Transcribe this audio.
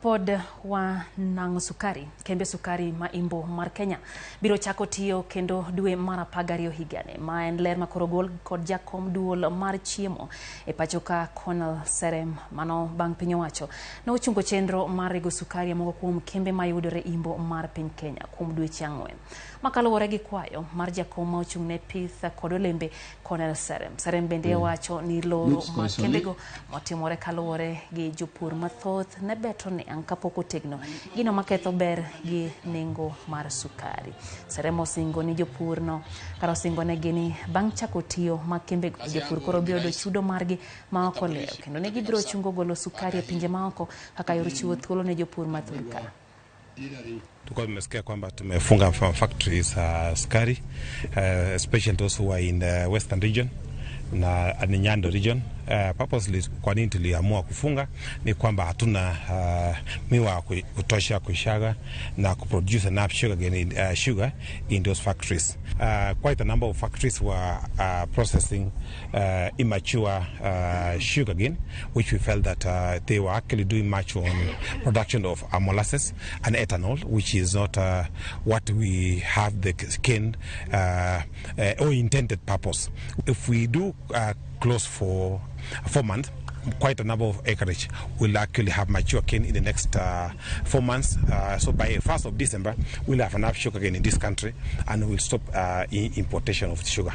Pod wanang'o sukari. Kembe sukari ma Imbo mar Kenya biro chako tiyo kendo dwe mar 12 higani. Ma en ler makoro gol kod jakom duol mar chiemo e pachoka Cornel Serem. Mano bang' piny owacho ne ochungo chenro mar rego sukari e moko kuom kembe mayudore Imbo mar piny Kenya kuom dweche 4. Ma kaluwore gi kwayo mar jakom ma ochung' ne pith kod olembe Cornel Serem. Serem bende wacho ni loro mar kembego motimore kaluwore gi jopur mathoth ne beto niang' kapok otegno, gino maketho ber gi nengo mar sukari. Serem osingo ni jopur no kata osingo negi ni bang' chako tiyo mag kembego, jopur koro biro yudo chudo margi ma ok olewo kendo ne gibiro chungo golo sukari e pinje maoko kaka yor chiwo thuolo ne jopur ma thurka. Tulikuwa tumesikia kwamba tumefunga factories sukari, especially those who are in the western region na Nyando region. Purposely kwa nini tuliamua kufunga ni kwamba hatuna miwa kutosha kushaga na kuproduce enough sugar in those factories. Quite a number of factories were processing immature sugar cane, which we felt that they were actually doing much on production of molasses and ethanol, which is not what we have the cane or intended purpose. If we do close for 4 months, quite a number of acreage will actually have mature cane in the next 4 months. So by 1st of December, we'll have enough sugar cane in this country and we'll stop importation of sugar.